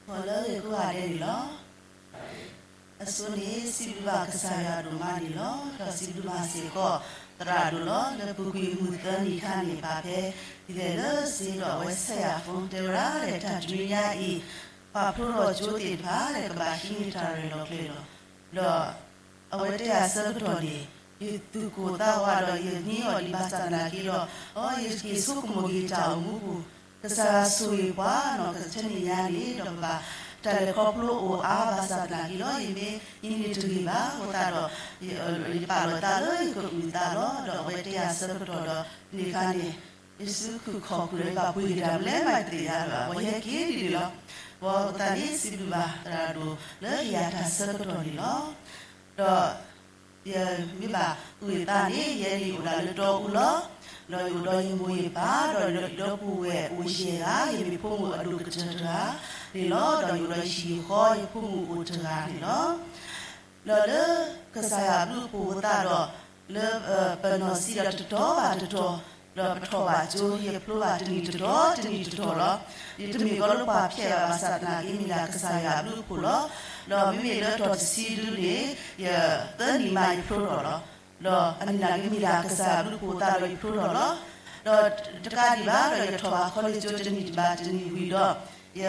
ဂီၤလၢအဂ့ၤကိးဂၤဒဲးန့ၣ်လီၤ. အဆိန့ၣ် စံးဘျုးဘၣ်ကစၢ်ယွၤဒိၣ်မးန့ၣ်လီၤ. ဒီးစံးဘျုးဘၣ်စ့ၢ်ကီး သရၣ်ဒိၣ်လီၤ. လၢပူၤကွံာ်မုၢ်သၢနံၤအခါန့ၣ် ပာ်ဖဲ ဒ်လဲၣ်လၢစ့ဒီးအဝဲဆဲးယၤဖိတဲဝဲဒၣ်လၢ တၢ်တနွံညါအံၤ ပာ်ဖျိထီၣ်ကၠိသ့ၣ်တဖၣ်လၢကဘၣ်ဟံးန့ၢ်တၢ်ရဲၣ်လီၤကျဲၤလီၤ. ဒီး အဝဲတဲယၤဆၢကတီၢ်န့ၣ် ယသူၣ်ကိၢ်သးဂီၤဒီးယန့ၢ်အီၤဒံးဘၣ်ဆၣ်သနာ်က့ဒီး အိ ယက့ၤဆိကမိၣ်က့ၤတၢ်အိၣ်မူပူၤ, ကစၢ်ယွၤဆိၣ်ဂ့ၤပှၤနီၤ ကဆၢန့ၣ်ညါန့ၣ် ဒီးပဘၣ်တၢ်လဲၤခီဖျိအိၣ်အါဘၣ်ဆၣ်သနာ်က့ဒီး ယမ့ၢ် ယန့ၢ်တဂ့ၤဘၣ်အဃိသတးဒီး ယပာ်လီၤသးလၢယကအုၣ်သးလီၤ. ဒီးအဝဲတဲယၤဆၢကတီၢ်ဒီး န့ၣ်အခါန့ၣ် ယစုခုၣ်ခီၣ်ခုၣ်ဒီး ယဘၣ်ပှ့ၤက့ၤတၢ်မနုၤလဲၣ်မးတသ့ၣ်ညါလၢၤဘၣ်, ပှၤယဟဲက့ၤဒ်န့ၣ်လီၤ. ဘၣ်ဆၣ်သနာ်က့ စံးဘျုးဘၣ်သရၣ်ဒိၣ်လၢဟ့ၣ်ယၤတၢ်ဆၢကတီၢ်န့ၣ်လီၤ. ဒီး ယမ့ၢ်ဘၣ်အုၣ်သးန့ၣ် ယဲန့ၣ်အိၣ်ဒၣ်လၢတီအူလီၤ. ဒီးယအိၣ်ဒီးယမိၢ်ယပၢ် ဒီးယဒီပုၢ်ဝဲၢ်အိၣ်ယဲၢ်ဂၤ, ယမ့ၢ်ဖိမုၣ်အဒိၣ်ကတၢၢ်တဂၤန့ၣ်လီၤ. ဒီးယအိၣ်ဒီးယဟံၣ်ယဃီ ယဖိမုၣ်အိၣ်တဂၤန့ၣ်လီၤ. ဒီးလၢကစၢ်ယွၤအဘျုးအဖှိၣ်အဃိသတးဒီး လၢပနီၢ်စံဒီးတတီၤဘၣ်တတီၤ ဒီးပထီၣ်ဘၣ်ကၠိ ယဖျိဘၣ်တနံၣ်တတီၤ တနံၣ်တတီၤလီၤ. ယတမ့ၢ်ကီလၢပှၤဖျဲးဘၣ်ဘၣ်ဆၣ်သနာ်က့ မ့ၢ်ဒၣ်ကစၢ်ယွၤအဘျုးအဖှိၣ်လီၤ. ဒီးမ့မ့ၢ်လၢထီၣ်တဆံဒုန့ၣ် ယသၢနံၣ်မးယဖျိထီၣ်လီၤ. ဒီးအမ့ၢ်နာ်က့ မ့ၢ်ဒၣ်ကစၢ်ယွၤအဘျုးအဖှိၣ်အဃိသတးဒီးယဖျိထီၣ်လီၤ. ဒီးတကးဒံးဘၣ်ဒီး ယထီၣ်ဘၣ်ခီလ့ၣ်ကၠိတနံၣ်တဘၣ်တနံၣ်ဝံၤဒီး ယ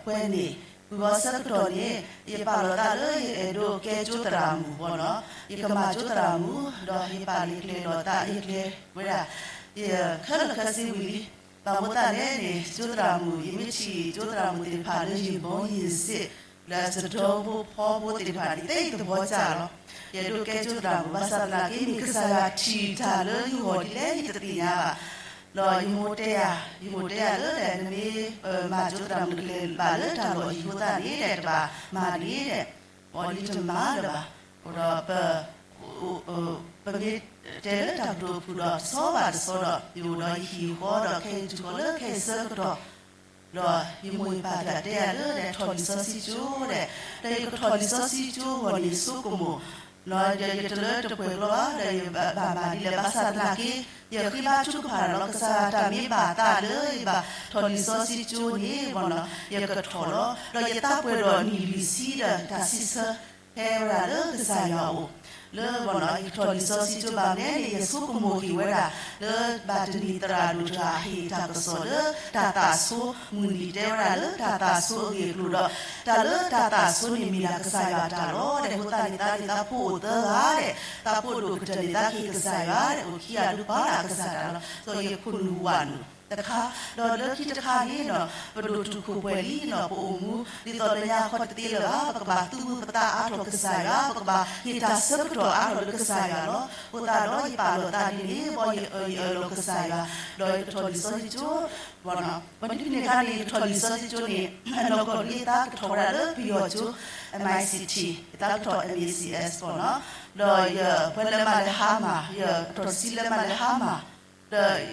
ကွဲန့ၣ် ဝံၤဘီဆၢကတီၢ်န့ၣ် ယပာ်လီၤသးလၢယအဲၣ်ဒိးကဲကၠိသရၣ်မုၣ်ဘၣ်နီၤ, ယကမၤကၠိသရၣ်မုၣ် ဒီးယပာ်လီၤကျဲၤလီၤသး ယကျဲၤဝဲဒၣ် ယခဲလၢာ်ခဲဆ့ဝံၤလံ. ဘၣ်မနုၤအဃိသတးလဲၣ်န့ၣ် ကၠိသရၣ်မုၣ် ယမ့ၢ်ထံၣ်ကၠိသရၣ်မုၣ်သ့ၣ်တဖၣ်လၢယဘီယစ့း လၢစတီဖိဖီဖိသ့ၣ်တဖၣ်န့ၣ် သ့ၣ်သဘီကၢ်လီၤ. ယအဲၣ်ဒိးကဲကၠိသရၣ်မုၣ် ဘၣ်ဆၣ်သနာ်က့ မ့ၢ်ကစၢ်ယွၤထံၣ်တၢ်လၢယဂီၢ်ဒ်လဲၣ် ယတသ့ၣ်ညါဘၣ်. ဒီးယမိၢ်တဲယၤ, ယမိၢ်တဲယၤလၢ နမ့ၢ်မၤကၠိသရၣ်မုၣ်ကလဲၤဘၣ်လၢတၢ်လီၢ်အံၤအဃိသတးန့ၣ် တဘၣ်မၤတဂ့ၤ, အီၤဒ်တမၤလၢၤဘၣ်. ဒီးပ ပမ့ၢ်တဲလၢတၢ်ကတိၤအပူၤဒီး တဆီဘၣ်တဆီဒီး ယအိၣ်ဒီးယဟံၣ်ယဃီဒီး ခဲအံၤတုၤဃီၤလၢခဲအံၤဆၢကတီၢ် ဒီးယမိၢ်ယပၢ်တဂၤတဲယၤလၢ ထီၣ်လံာ်စီဆှံကၠိဒီး, ဒီးယကထီၣ်လံာ်စီဆှံကၠိအဂီၢ်န့ၣ် ဆိကမိၣ်, ဒီးယတလၢတပှဲၤကျီဘၣ် ဒီးယဘၣ်မၤဒ်လဲၣ် ဘၣ်ဆၣ်သနာ်က့ ယဃ့ဘါထုကဖၣ်ဒီး ကစၢ်ယွၤတၢ်မ့ၢ်ဘၣ်အသးလၢ ယဘၣ်ထီၣ်လံာ်စီဆှံကၠိန့ၣ် ယကထီၣ်လီၤ. ဒီးယသးပှဲၤဒီးနံၣ်လွံၢ်ဆံဒီးတၢ်စံးဆၢ ဖဲဝဲဒၣ်လၢကစၢ်ယွၤအအိၣ် လၢယကထီၣ်လံာ်စီဆှံကၠိဘၣ်မနုၤလဲၣ်န့ၣ် ယဆိကမိၣ်က့ၤဝဲဒၣ် လၢဘၣ်တနံၤသရၣ်ဒိၣ်တဂၤဟ့ၣ်တၢ်ကစီၣ်လၢတၢ်သးဆိ, မုၢ်နံၤတဲဝဲဒၣ်လၢတၢ်သးဆိအဂ့ၢ်အကျိၤဒီး တၢ်လၢတၢ်သးဆိန့ၣ်မ့ၢ်ဒၣ်ကစၢ်ယွၤအတၢ်လီၤ. ဒီးအဃိသတးန့ၣ်သးန့ၣ်သးဖိအိၣ်သၢဂၤဒီး သးဖိဒိၣ်ကတၢၢ်န့ၣ်သးက့ၤကစၢ်ယွၤဒီး အိၣ်ခံဂၤဒုးပှၤဒၣ်ကစၢ်တၢ်လီၤ. ဒီးယခိၣ်နူာ်ဝးနုာ်တခါ, ဒီးလၢခံတခါန့ၣ်ဒီး ပဒိၣ်တုာ်ခိၣ်ပှဲၤလံဒီး ပအိၣ်မူဒ်သိးလၢညါခီတသ့လၢၤဘၣ်, ပကဘၣ်သူၣ်ဖှံသးအါထီၣ်ကစၢ်ယွၤ, ပကဘၣ်ဟ့ၣ်တၢ်ဆၢကတီၢ်အါထီၣ်လၢကစၢ်ယွၤလီၤ. အဃိသတးဒီးယပာ်လီၤသးဒ်န့ၣ် ဘီယအၢၣ်လီၤကစၢ်ယွၤ, ဒီးယကထီၣ်လံာ်စီဆှံကၠိ ပှၤဒ်ဖဲန့ၣ်အခါန့ၣ် ယကထီၣ်လံာ်စီဆှံကၠိန့ၣ် အနီၢ်ကီၢ်ဒ်ယသးကထီၣ်ဝဲဒၣ်လၢပယီၤကၠိ M I C T, ယသးကထီၣ် M A C S ပှၤနီၤ, ဒီးယပှဲၤလၢမးလၢဟါမၢ်, ယကထီၣ်တဆံလၢမးလၢဟါမၢ်,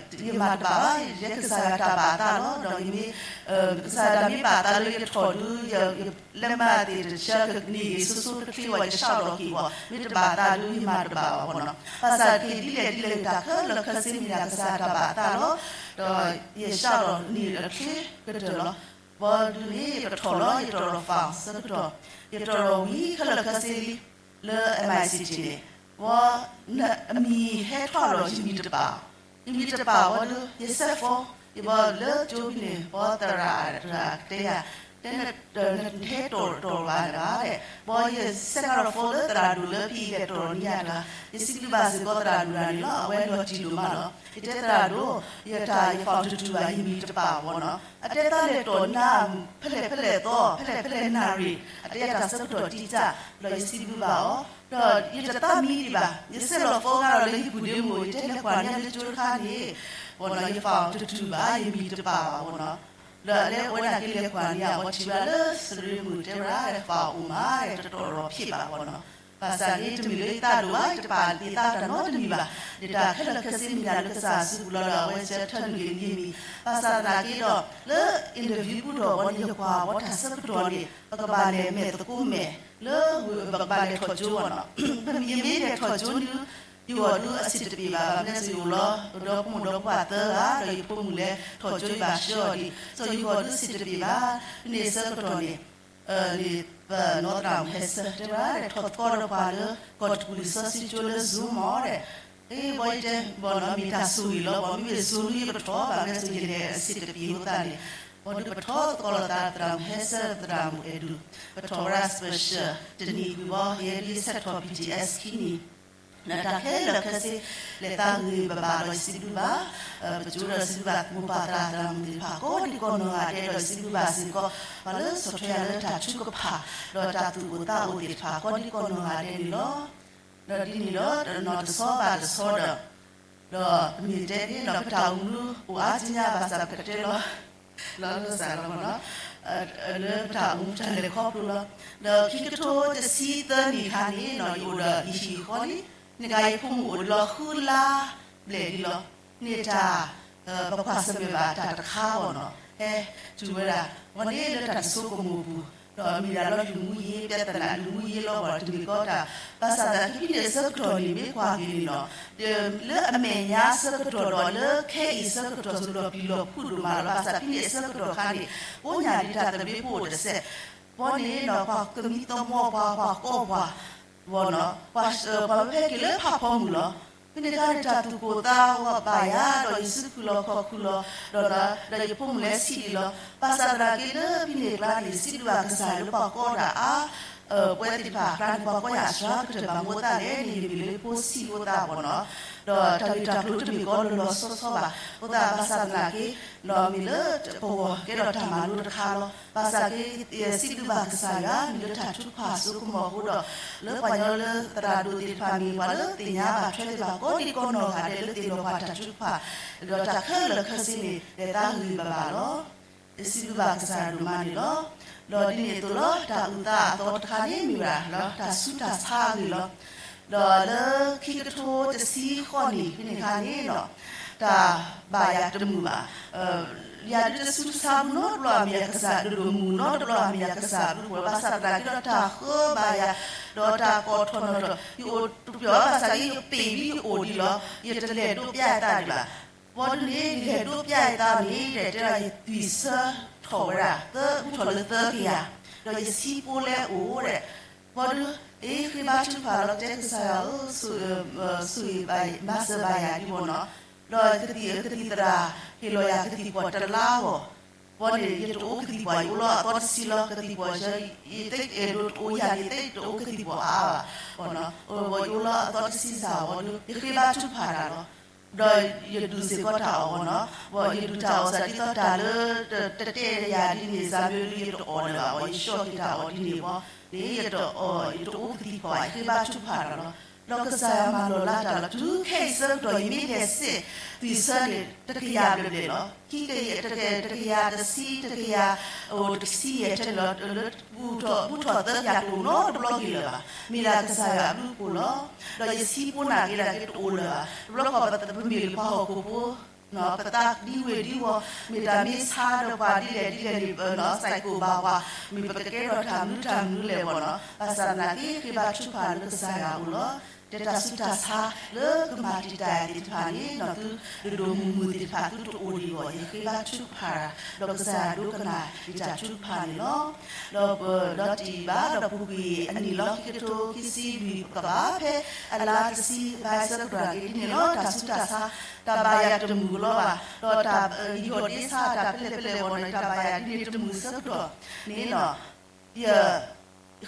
ဒီးယမၤတဘၣ်ဘၣ်, ယကစၢ်ယွၤတၢ်ဘၣ်အသးလီၤ. ဒီးယမ့ၢ် ကစၢ်ယွၤတၢ်မ့ၢ်ဘၣ်အသးလၢယထီၣ်ဒုး ယလၢမးသ့ၣ်တဆၢကန့ၢ်ဂ့ၤ ဆိဆိတချ့ဝဲ ယဆှၢလီၤက့ၤအီၤ, မ့ၢ်တဘၣ်အသးဒုး ယမၤတဘၣ်ဘၣ်ပှၤနီၤ. ဘၣ်ဆၣ်က့ၤဒ်လဲၣ်ဒ်လဲၣ် တၢ်ခဲလၢာ်ခဲဆ့မ့ၢ်ဒၣ်ကစၢ်တၢ်ဘၣ်အသးလီၤ. ဒီးယဆှၢလီၤန့ၢ်အချ့ကတၢၢ်လီၤ. ဘီဒုးန့ၣ် ယကထီၣ်လီၤ, ယတီၣ်လီၤ file ဆၢကတီၢ်, ယတီၣ်လီၤဝံၤခဲလၢာ်ခဲဆ့လံ လၢ M I C T န့ၣ်, ဘီ အမံၤဟဲထီၣ်ဒီးယမံၤတပာ်, ယမံၤတပာ်ဝံၤဒီး ယစဲး phone, ယဘီလၢကၠိဖဲန့ၣ် ဘီသရၣ်တဂၤကတဲယၤ, တဲနဟဲတီၣ်တီၣ်ဘၣ်ဒၣ်, ဘီယစဲးကဒီး phone လၢသရၣ်ဒိၣ်လၢဖဲအံၤလဲၤတီၣ်န့ၢ်ယၤတဂၤ, ယစံးဘျုးဘၣ်စ့ၢ်ကီးသရၣ်ဒိၣ်တဂၤန့ၣ်လီၤ. အဝဲလီၤတံၢ်ဒိၣ်မးလီၤ. ယတဲသရၣ်ဒိၣ်, ယတၢ်ယ file တတုၤဘၣ် ယမံၤတပာ်ပှၤနီၤ. အတဲသးလဲၤတီၣ်နၤ ဖဲလဲၣ်ဖဲလဲၣ်သီ ဖဲလဲၣ်ဖဲလဲၣ်နၣ်ရံၣ်, အတဲယၤတၢ်ဆၢကတီၢ်တံာ်တာ်, ဒီးယစံးဘျုးဘၣ်အီၤ, ဒီးယတသးမံဒံးဘၣ်, ယစဲးလီၤ phone ကဒီးလၢယပုၢ်ဒ့မုၣ် ယတဲလဲၤကွၢ်န့ၢ်လၢကၠိတခါန့ၣ်, ပှၤနီၤ ယ file တတုၤဘၣ် ယမံၤတပာ်ဘၣ်ပှၤနီၤ. ဒီးအလဲၤဝဲဒၣ်က့ၤလဲၤကွၢ်န့ၢ် အဝဲထံၣ်ဝဲဒၣ်လၢစရ့မုၣ်တဲဝဲဒၣ် file အိၣ်မး တတီၣ်ရီၣ်ဖျဲးဘၣ်ပှၤနီၤ. ဘၣ်ဆၣ်န့ၣ် တမ့ၢ်လၢယသးဒိၣ်ဘၣ် ယတပာ်လံာ်သးတၢ်နီတမံၤဘၣ်, ယတၢ်ခဲလၢာ်ခဲဆ့မ့ၢ်ဒၣ်လၢကစၢ်စုပူၤလီၤဒီး အဝဲဆၢထၢၣ်န့ၢ်ဂ့ၤန့ၢ်မံၤ, ဘၣ်ဆၣ်သနာ်က့ဒီး လၢ interview ပူၤဒီး ဘီန့ၣ် ယကွၢ်ဘီတၢ်ဆၢကတီၢ်န့ၣ် ပကဘၣ်လဲၤမဲာ်သကိးမဲာ် လၢပကဘၣ်လဲၤထီၣ်ကၠိပှၤနီၤ. ယမ့ၢ်လဲၤထီၣ်ကၠိန့ၣ် ယဂီၢ်ဒုးအဆံးတပ့ၤဘၣ်, ဘၣ်မနုၤလဲၣ် ယအိၣ်လီၤဒီးဖိမုၣ်ဒီးဖိခွါသၢဂၤ ဒီးယဖိမုၣ်လဲၤထီၣ်ကၠိယဘၣ်ဆှၢအီၤဒံး, စီၤယဂီၢ်ဒုးဆံးတပ့ၤဘၣ်, ဖဲန့ၣ်ဆၢကတီၢ်န့ၣ် န့ၣ် ပနီၢ်သရၣ်မုၣ်ဟဲဆၢ တဲဝဲဒၣ် ထီၣ်သကိးဒီးပှၤလၢ ကီၢ်တကူၣ်လံာ်စီဆှံကၠိလၢ Zoom မ့ၢ်ဒီး, အ့ ဘီယတဲဘီနီၤ မ့ၢ်တၢ်ဆိၣ်ဂ့ၤလီၤ, ဘီမ့မ့ၢ် Zoom လၢယပထီၣ်ဘၣ်မ့ၢ်ဆိၣ်ဂ့ၤလဲၣ် အဆံးတပ့ၤအဃိသတးန့ၣ်, ဘီဒုးပထီၣ်သကိးလိာ်သး သရၣ်မုၣ်ဟဲဆၢ သရၣ်မုၣ်အဲၣ်ဒူၣ်, ပထီၣ်ဝဲဒၣ် special တနံၣ်ကွံာ်ဘီ ယဲဒုးဆဲးထီၣ် ပီၣ်ထံၣ်အဲး ခံနံၣ် တၢ်ခဲလၢာ်ခဲဆ့ လဲၤသးဂ့ၤဘၣ်ဘၣ်ဒီး ယစံးဘျုးဘၣ်, ပကၠိဒီးစံးဘျုးဘၣ် မိၢ်ပၢ်သရၣ်သရၣ်မုၣ်သ့ၣ်တဖၣ် ကိးဒံးကိးနီၢ်ဂၤဒဲးဒီး ယစံးဘျုးဘၣ်စ့ၢ်ကီး ပှၤလၢဆီၣ်ထွဲယၤလၢတၢ်ထုကဖၣ် ဒီးတၢ်သူၣ်အိၣ်သးအိၣ်သ့ၣ်တဖၣ် ကိးဒံးကိးနီၢ်ဂၤဒဲးန့ၣ်လီၤ. ဒီးဒ်န့ၣ်ဒီး တနီၤတဆီဘၣ်တဆီဒီး ဒီးပမ့ၢ်တဲန့ၣ်ဒီး ပတၢ်အိၣ်မူအိၣ်အါကံညါဘၣ်ဆၣ် ပကတဲလီၤ လီၤလၢစၢ်လီၤမ့ၢ်နီၤ, လၢပတၢ်အိၣ်မူတၢ်လဲၤခီဖျိလီၤ. ဒီးခံကထိတဆံသၢနံၣ်ခါန့ၣ်နီၤ ယအိၣ်ဒီးယဟံၣ်ဃီလံ, န့ၣ်ကယဖိမုၣ်အိၣ်လီၤဃုလါဘျဲၣ်လံလီၤ. န့ၣ်တၢ် ပကွၢ်ဆၢၣ်မဲာ်ဘၣ်တၢ်တခါအဂီၢ်နီၤ, ဟဲတုၤဝဲဒၣ် ဝဲန့ၣ်လၢတၢ်တဆိကမိၣ်ပူၤ, ဒီးမ့ၢ်ဒၣ်လၢလူၤမူယ့ ပြဿနာလူၤမူယ့လီၤဘၣ် တမ့ၢ်ကီးတၢ်, ဘၣ်ဆၣ်သနာ်က့ ဖဲန့ၣ်အဆၢကတီၢ်န့ၣ် မ့ၢ်ကွၢ်က့ၤန့ၣ်နီၤ လၢအမဲာ်ညါဆၢကတီၢ်ဒီးလၢခဲအံၤဆၢကတီၢ် စလီၤပျံၤလီၤဖုးဒိၣ်မးလီၤ. ဘၣ်ဆၣ်ဖဲန့ၣ်အဆၢကတီၢ်ခါန့ၣ် ကိးညါဒ်တၢ်သဘျ့ဖိအိၣ်တစဲး, ဘီန့ၣ်နီၤ ပှၤသမံသမိးပှၤ ပှၤကိးပှၤ ဘီနီၤ ပှၤဖဲက့ၤလၢဖးဖီမုၢ်လီၤ. ဖဲန့ၣ်အခါန့ၣ် တၢ်သူၣ်ကိၢ်သးဂီၤဘၣ်ယၤ ဒီးယစုခူၣ်လီၤခီၣ်ခူၣ်လီၤ ဒီး ဒီးယဖိမုၣ်လဲၤဆံးဒံးလီၤ. ဘၣ်ဆၣ်သနာ်က့လၢဖဲန့ၣ်အကျါန့ၣ် ယစံးဘျုးဘၣ်ကစၢ်ယွၤလၢပှၤကိးတၢ်အါ ပှၤသ့ၣ်တဖၣ်အကျါန့ၣ် ပှၤကိးယၤစှၤကတၢၢ်ဘၣ်မ့ၢ်အသးလဲၣ်န့ၣ် ယမ့ၢ်လၢဖိဆံးဖိသးဘီနီၤ, ဒီးတၢ်ဂ့ၢ်တၢ်ကျိၤတမ့ၢ်ကီးလီၤလီၤဆီဆီဘၣ်. အဃိသတးဘၣ်ဆၣ်သနာ်က့ ဒီးမ့ၢ်လၢပဂီၢ်ကဲထီၣ်တၢ်မၤလိတခါလီၤ. ဘၣ်ဆၣ်က့ ယစံးဘျုးဘၣ်ကစၢ်ယွၤ မ့ၢ်လၢတၢ်ထုကဖၣ်အစိကမီၤအဃိဒီး လၢပှၤကညီလၢသရၣ်ဒိၣ်သ့ၣ်တဖၣ်မ့ၢ် ပှၤလၢသ့ၣ်ညါဘၣ်ထွဲသ့ၣ်တဖၣ် ကိးဒံးကိးနီၢ်ဂၤဒဲးလၢသ့ၣ်နီၣ်ပှၤတၢ်ထုကဖၣ် ဒီးတၢ်ခဲလၢာ်ခဲဆ့န့ၣ် လဲၤသးဂ့ၤဘၣ်ဘၣ်လီၤ. ယစံးဘျုးဘၣ်ကစၢ်ယွၤဒိၣ်မးန့ၣ်လီၤ. ဒီးဒ်န့ၣ်အသိးလီၤ တၢ်အုၣ်သးအသီတခါန့ၣ်မ့ၢ်ဝဲဒၣ် တၢ်ဆူးတၢ်ဆါအဂ့ၢ်လီၤ. ဒီးလၢခံကထိတဆံဃိးနံၣ်ဖဲန့ၣ်အခါန့ၣ်နီၤ တၢ်ဘၣ်ယၤတမုာ်ဘၣ်. ယၤဒုးတဆူးတဆါဘူးနီတဘျီ အမ့ၢ်ယၤကစၢ်ဒိၣ်ဒိၣ်မုၢ်မုၢ်နီတဘျီ အမ့ၢ်ယၤကစၢ်ဒိၣ်ဒိၣ် ဘၣ်ဆၣ်သနာ်က့ဒီးတၢ်ဃၢဘၣ်ယၤ ဒီးတၢ်ကိးထီၣ်နီၣ်ထီၣ် ယအိၣ်တပျီၢ်ဘၣ်ဆၣ်က့ ယပ့ၤဒ်ယအိၣ်ဒံးလီၤ ယတလဲၤဒိးပျၢ်ယသးဒံးဘၣ်. ဘီဒုးန့ၣ် ယလဲၤဒိးပျၢ်ယသးန့ၣ် တဲတဲလီၤ ယသွံၣ်ဆၢထီၣ်ဝဲဒၣ် သၢဘူးထီၣ်လၢသၢကယၤ ဒီးယဆံးဖိလဲအိၣ်ဒီး ဘီဒုး အ့ ဃ့ဘါထုကဖၣ်လီၤ တဲကစၢ်ယွၤဧၢ ဆိၣ်ဂ့ၤ မၤစၢၤဘၣ်ယၤဒ်ဘီနီၤ, ဒီးကသံၣ် ကသံၣ်သရၣ် ဟ့ၣ်လီၤယၤကသံၣ်ပှီၢ်တလါအဂီၢ်, ဘီန့ၣ် ယတအိၣ်ကသံၣ်ပှီၢ် ယအိၣ်လီၤအသီတဆံလီၤ ကသံၣ်ပှီၢ်ဆၢ ယသ့အဲၣ်ဒိးတအိၣ်ယၤန့ၣ် သ့တအိၣ်ကသံၣ်ပှီၢ်အါဘၣ်, ဘီယအိၣ်လီၤအသီတဆံစ့ၢ်ဘီဒုး ယဃ့ဘါထုကဖၣ်တၢ်လီၤ. ဒီးယဒုးစ့ၢ်ကီးတၢ်အီၣ်ဘီနီၤ, ဘီယဒုးတၢ်အီၣ်စ့ၢ်ဒ်သိးတၢ်လၢ တတဲယၤဒ်န့ၣ် စၢ်မ့ၢ်ဒုးယတအီၣ်လၢၤဘၣ် ဘီယဆှီက့ၤတၢ်အီၣ်ဒ်န့ၣ်ဘီ, န့ၣ် ယတအီၣ် ယတအိၣ်ကသံၣ်ပှီၢ် ယဃ့ဘါထုကဖၣ်တၢ်လီၤ. ဒီးကစၢ်ယွၤမၤလီၤလးတၢ်လီၤ တုၤခဲအံၤဆၢကတီၢ် ယမ့ၢ်လဲၤစ့ၢ်သွံၣ်ဆၢန့ၣ် တကယၤဘျဲၣ်ဘျဲၣ်လီၤ. ခံကယၤ တကယၤတဆံ တကယၤ အိၣ်တဆံယဲၢ်ထဲန့ၣ်လီၤ လၢ ဘူးထီၣ်သၢကယၤတအိၣ်နီတဘျီက့ၤလၢၤဘၣ်. မ့ၢ်ဒၣ်ကစၢ်ယွၤအဘျုးအဖှိၣ်လီၤ. ဒီးယဆံးဖိနာ်က့ၤဒၣ်က့ၤတအိၣ်လၢၤဘၣ်. တဘျီဃီပမ့ၢ်လၢပှၤဟီၣ်ခိၣ်ဖိ ပသးဒ်ဝဲဒ်ဝီၤ မ့ၢ်တၢ်မ့ၢ်ဆါဒီးပှၤဒ်လဲၣ်ဒ်လဲၣ်န့ၣ် စဲးကိၣ်ဘၣ်ပှၤ မ့ၢ်ပကကဲထီၣ်တၢ်မနုၤတၢ်မနုၤလဲၣ်ဘီနီၤ ဘၣ်ဆၣ်သနာ်က့ ဃ့ဘါထုကဖၣ်လၢကစၢ်ယွၤအအိၣ်လီၤ. တဲတၢ်ဆူးတၢ်ဆါလၢကမၤတံာ်တာ်ယၤသ့ၣ်တဖၣ်န့ၣ် နီၢ်သုဒိၣ်ဒိၣ်မုၢ်မုၢ်သ့ၣ်တဖၣ် သုတအိၣ်ဒံးဘၣ် ယဃ့ဘါထုကဖၣ်တၢ် ဒီးကစၢ်ယွၤဒိကနၣ်ယတၢ်ထုကဖၣ်န့ၣ်လီၤ. ဒီးပဒီတံၢ်ဘၣ်ဒီးပူၤကွံာ်အနံၣ်လီၤ ခံကထိခံဆံလွံၢ် ပကဘၣ်ဖဲအလါတဆံဘၣ်ဆၢကတီၢ်က့ၤဒ်န့ၣ်လီၤ တၢ်ဆူးတၢ်ဆါ တၢ်ဘၣ်ယၤတမုာ်လီၤဘၣ် ဒီးတၢ်ယီၢ်ဒ့ဆါတၢ်ဖဲလဲၣ်ဖဲလဲၣ်ဘီနီၤ တၢ်ဘၣ်ယၤဒ်န့ၣ်တမုာ်ဆၢကတီၢ်န့ၣ်နီၤ ယ ယဃ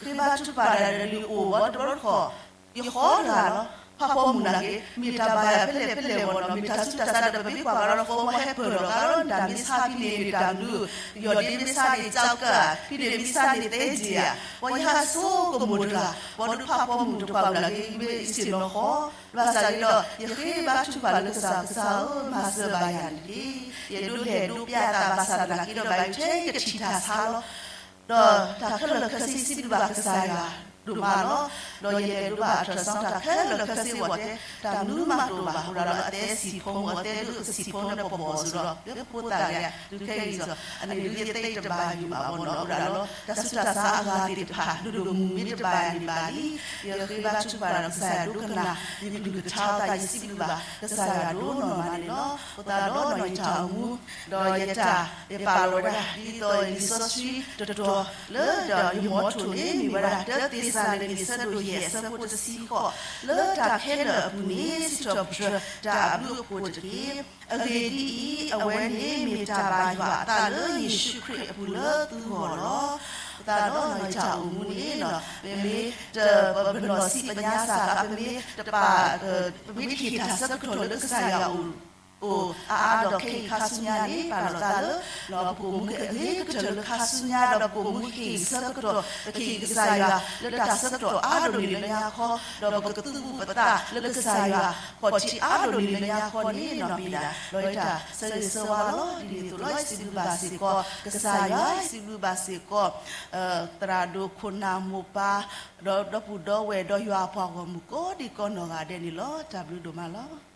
့ဘါထုကဖၣ်တၢ်ဒီးယအိၣ်ဘီတဘျီတခီၣ် ယဃီတဂၤလီၤ. ဖးဖီမုၢ်နာ်က့ မ့ၢ်တၢ်ဘၣ်ယၤဖဲလဲၣ်ဖဲလဲၣ်ဘီနီၤ မ့ၢ်တၢ်ဆူးတၢ်ဆါဒီး ပမ့ၢ်ကွၢ်ကဒီး ဖီမီဟဲပၢၢ်ဒီးကဒီး တၢ်မ့ၢ်ဆါဖဲန့ၣ်မ့ၢ်တၢ်မနုၤ ယီၢ်ဒ့မ့ၢ်ဆါန့ၣ် ကၠီကၢ ဖဲန့ၣ်မ့ၢ်ဆါန့ၣ် သဲက့ၤဧါ ပှၤယဟးဆိကမိၣ်တဂၤ ဘီဒုးဖးဖီမုၢ်တကွၢ်မုၢ်နာ်က့ မ့ၢ်ယဆ့ၣ်နီၤဃီ ဘၣ်ဆၣ်က့ဒီး ယဃ့ဘါထုကဖၣ်လၢကစၢ် ကစၢ်ဧၢ မၤစၢၤဘၣ်ယၤန့ၣ်တက့ၢ်. ယဒိးလဲၤဒိးပျၢ်သးဘၣ်ဆၣ်သနာ်က့ဒီး ဘၣ်ယိၣ်ထဲယကထံၣ်တၢ်ဆါလီၤ. ဒီးတၢ်ခဲလၢာ်ခဲဆ့ ယစံးဘျုးဘၣ်ကစၢ်ယွၤ ဒိၣ်မးလီၤ. ဒီးယလဲၤဒိးဘၣ်အတၢ်စီတၢ်ခဲလၢာ်ခဲဆ့ဝဲတဲ တၢ်မနုၤမးတအိၣ်ဘၣ်. အိၣ်ဒၣ်လၢအသဲစံာ်ဖိ အသဲဒုးစံာ်ဖိလၢပဘီၣ်စ့ၢ်ဒီး လၢဖိသၣ်ဂၤ ဒုးခဲအံၤစ့ၢ် အန့ၣ်ဒုးယသ့တဘၣ်ယိၣ်ဘၣ်ဘၣ်နီၤ. အိၣ်ဒၣ်လၢ တၢ်ဆူးတၢ်ဆါအဂၤသ့ၣ်တဖၣ် ဒိၣ်ဒိၣ်မုၢ်မုၢ်မ့ၢ်တဘၣ်ယိၣ်ဘၣ်လံ ယဃ့ဘါထုကဖၣ်ဒီးကစၢ်ယွၤဒိကနၣ် ယကလုၢ်ကထါအသး ယစံးဘျုးဘၣ် ကစၢ်ယွၤဒိၣ်နီၢ်မးန့ၣ်လီၤ. အဃိသတးဒီးနီၤ ယတၢ်အိၣ်မူ ဒီးယတၢ် ယပာ်လီၤဝဲဒၣ် ဒ်သိးလံာ်စီဆှံတတီၤလၢ ဒီးယမီထိၣ်န့ၣ် မ့ၢ်ဝဲဒၣ် တၢသ့းစၤလနံ အဆၢဒိၣ်ယဲၢ် အဆၢဖိတဆံဃိး, လၢတၢ်ခဲလၢာ်အပူၤန့ၣ် စံးထီၣ်ပတြၢၤတၢ်အဘျုးအဖှိၣ်တက့ၢ်. အဂ့ၢ်ဒ်အံၤ, အဝဲန့ၣ်မ့ၢ်တၢ်ဘၣ်ယွၤအသးလၢယ့ၣ်ၡူးခရံာ်အပူၤလၢသုဂီၢ်လီၤ. အဃိသတးဒီးနီၤ ယတၢ်အိၣ်မူန့ၣ် ပမ့ၢ်တပနီၣ်စံးပညါစၢ်ဘၣ်, ပမ့ၢ်တပာ် ပမ့ၢ်တဟ့ၣ်တၢ်ဆၢကတီၢ်လၢကစၢ်ယွၤအိၣ် အိၣ်အါအါဒီးခဲအံၤခါဆူညါန့ၣ် ပာ်လီၤသးလၢ ပကအိၣ်မူအဂ့ၤကတၢၢ်လၢခါဆူညါ ဒီးပကအိၣ်မူကဟ့ၣ်ဆၢကတီၢ် ပကဟ့ၣ်ကစၢ်ယွၤလၢတၢ်ဆၢကတီၢ်အါဒိၣ်န့ၣ်လၢညါခီ, ဒီးပကသူၣ်ပသးလၢကစၢ်ယွၤ ခီၣ်ထံးအါဒိၣ်န့ၣ်လၢညါခီန့ၣ်နီၤ မ့ၢ်ဒၣ် ဒီးယတၢ်ဆၢဂ့ၤဆၢဝါလီၤ. ဒ်န့ၣ်အသိးလီၤ ယစံးဘျုးဘၣ်စ့ၢ်ကီး ကစၢ်ယွၤ ယစံးဘျုးဘၣ်စ့ၢ်ကီး သရၣ်ဒိၣ်ခိၣ်နၢ်မိၢ်ပၢ် ဒီးဒီပုၢ်ဒီဝဲၢ်ဒီးယွၤအပှၤဂီၢ်မုၢ်ကိးဒံကိးနီၢ်ဂၤဒဲးန့ၣ်လီၤ. တၢ်ဘျုးဒိၣ်မးလီၤ.